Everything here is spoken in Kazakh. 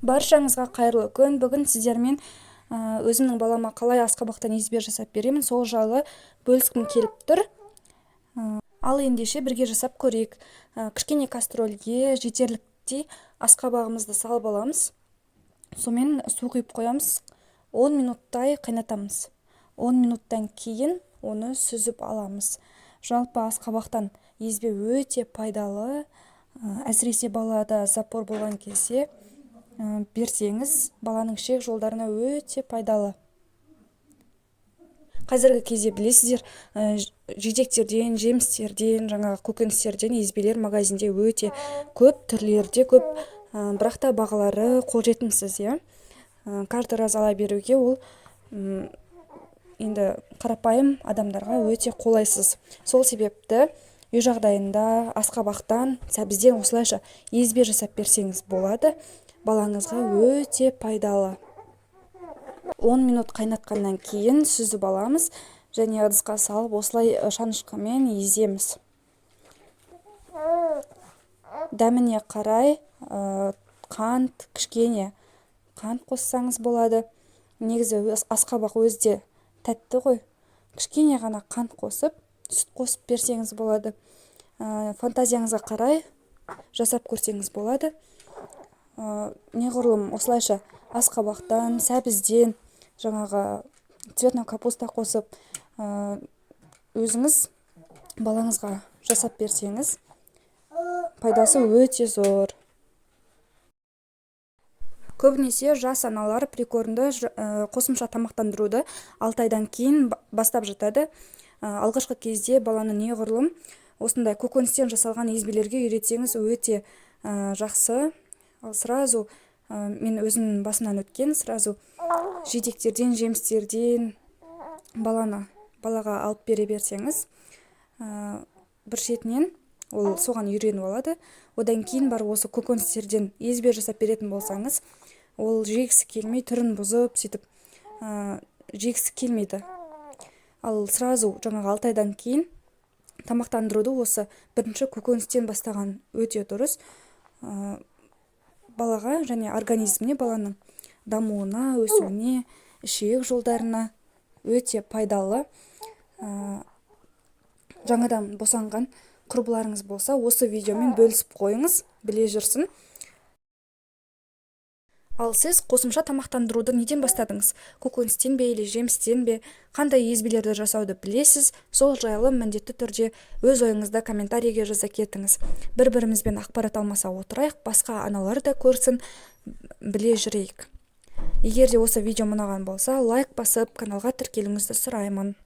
Баршаңызға қайырлы күн! Бүгін сіздермен өзімнің балама қалай асқабақтан езбе жасап беремін, сол жайлы бөліскім келіп тұр. Ал ендеше бірге жасап көрейік. Кішкене кастрөлге жетерліктей асқабағымызды салып аламыз. Сонымен су құйып қоямыз, 10 минуттай қайнатамыз. 10 минуттан кейін оны сүзіп аламыз. Жалпы, асқабақтан езбе өте пайдалы, әсіресе балада запор болған кезде берсеңіз, баланың ішек жолдарына өте пайдалы. Қазіргі кезде, білесіздер, жидектерден, жемістерден, жаңағы көкөністерден езбелер магазинде өте көп, түрлері де көп, бірақ та бағалары қолжетімсіз, иә. Каждый раз ала беруге ол енді қарапайым адамдарға өте қолайсыз. Сол себепті үй жағдайында асқабақтан, сәбізден осылайша езбе жасап берсеңіз болады, балаңызға өте пайдалы. 10 минут қайнатқаннан кейін сүзіп аламыз және ыдысқа салып, осылай шанышқымен еземіз. Дәміне қарай қант, кішкене қант қоссаңыз болады. Негізі асқабақ өзі де тәтті ғой. Кішкене ғана қант қосып, сүт қосып берсеңіз болады. Фантазияңызға қарай жасап көрсеңіз болады. Неғұрлым осылайша асқабақтан, сәбізден, жаңағы цветной капуста қосып, өзіңіз балаңызға жасап берсеңіз, пайдасы өте зор. Көбінесе жас аналар прикормды, қосымша тамақтандыруды 6 айдан кейін бастап жатады. Алғашқы кезде баланы неғұрлым осындай көкөністен жасалған езбелерге үйретсеңіз, өте жақсы. Ал сразу, мен өзімнің басымнан өткен, сразу жидектерден, жемістерден балаға алып бере берсеңіз, бір шетінен ол соған үйреніп алады. Одан кейін барып осы көкөністерден езбе жасап беретін болсаңыз, ол жегісі келмей, түрін бұзып, сөйтіп жегісі келмейді. Ал сразу жаңағы 6 айдан кейін тамақтандыруды осы бірінші көкөністен бастаған өте дұрыс балаға және организміне, баланың дамуына, өсуіне, ішек жолдарына өте пайдалы. Жаңадан босанған құрбыларыңыз болса, осы видеомен бөлісіп қойыңыз, біле жүрсін. Ал сіз қосымша тамақтандыруды неден бастадыңыз? Көкөністен бе или жемістен бе? Қандай езбелерді жасауды білесіз? Сол жайлы міндетті түрде өз ойыңызды комментарийге жаза кетіңіз. бір бірімізбен ақпарат алмаса отырайық, басқа аналар да көрсін, біле жүрейік. Егер де осы видео ұнаған болса, лайк басып, каналға тіркелуіңізді сұраймын.